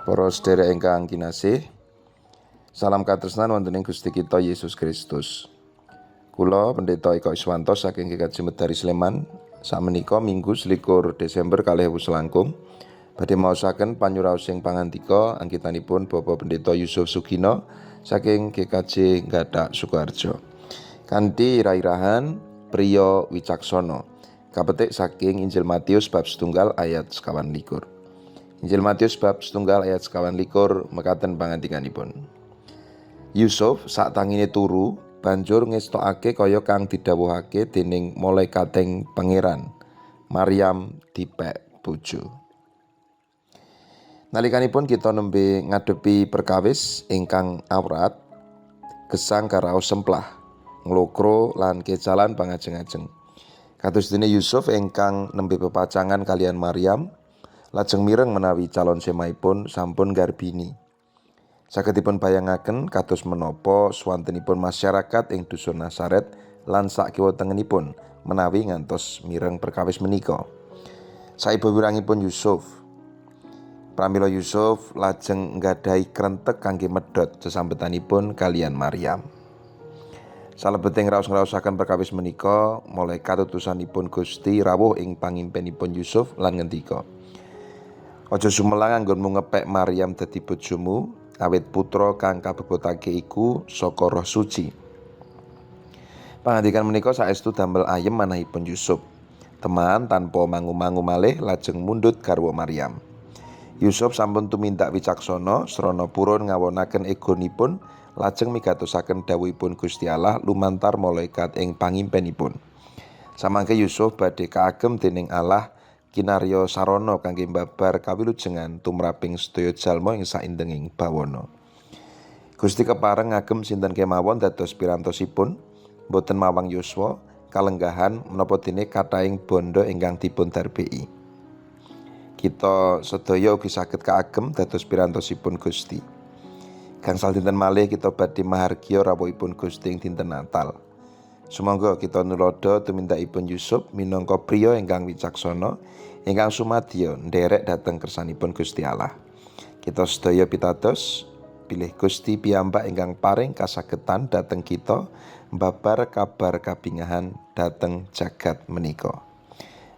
Para sedherek ingkang kinasih, salam katresnan wonten ing Gusti kita Yesus Kristus. Kula Pendeta Eko Iswanto saking GKJ Medari Sleman, sakmenika Minggu 21 Desember 2000 langkung badhe maosaken panyuraosing pangandika anggitanipun Bapak Pendeta Yusuf Sugino saking GKJ Gathak Sukoharjo. Kanthi ira-irahan Priya Wicaksana, kapetik saking Injil Matius bab 1 ayat 21. Injil Matius bab 1 ayat 21 mekaten pangandikanipun. Yusuf sak tangine turu banjur ngestokake kaya kang didhawuhake dening malaikating Pangeran. Maryam dipek bojo. Nalikanipun kita nembe ngadepi perkawis ingkang awrat, gesang karaos semplah, nglokro lan kecalan pangajeng-ajeng. Kados dene Yusuf ingkang nembe pepacangan kalian Maryam, lajeng mireng menawi calon semaipun sampun garbini. Saged dipun bayangaken kados menapa swantenipun masyarakat ing dusun Nasaret lan sakiwa tengenipun menawi ngantos mireng perkawis menika. Saiba wirangipun Yusuf. Pramila Yusuf lajeng nggadahi krentek kangge medhot sesambetanipun kalian Maryam. Salebeting raos-ngraosaken perkawis menika, malaikat utusanipun Gusti rawuh ing pangimpenipun Yusuf lan ngendika, "Aja sumelang anggonmu ngepek Maryam dadi bojomu, awit putra kang kabebotake iku saka Roh Suci." Pangandikan menika saestu damel ayem manahipun Yusuf. Teman tanpa mangu-mangu malih lajeng mundhut garwa Maryam. Yusuf sampun tumindak wicaksana srana purun ngawonaken egonipun lajeng migatosaken dawuhipun Gusti Allah lumantar malaikat ing pangimpenipun. Samangke Yusuf badhe kaagem dening Allah kinarya sarana kangge mbabar kawilujengan tumraping sedaya jalma ing saindenging bawana. Gusti kepareng ngagem sinten kemawon dados pirantosipun, boten mawang yuswa, kalenggahan menapa dene kathahing bondo ingkang dipun darbei. Kita sedaya ugi saged kaagem dados pirantosipun Gusti. Gangsal dinten malih kita badhe mahargya rawuhipun Gusti ing dinten Natal. Sumangga kita nuladha tumindakipun Yusuf minangka priya ingkang wicaksana, ingkang sumadyo nderek dhateng kersanipun Gusti Allah. Kita sedaya pitados bilih Gusti piyambak ingkang paring kasagetan dhateng kita mbabar kabar kabingahan dhateng jagat menika.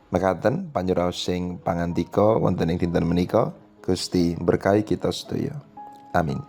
Mekaten panyuraosing pangandika wonten ing dinten menika, Gusti berkahi kita sedaya. Amin.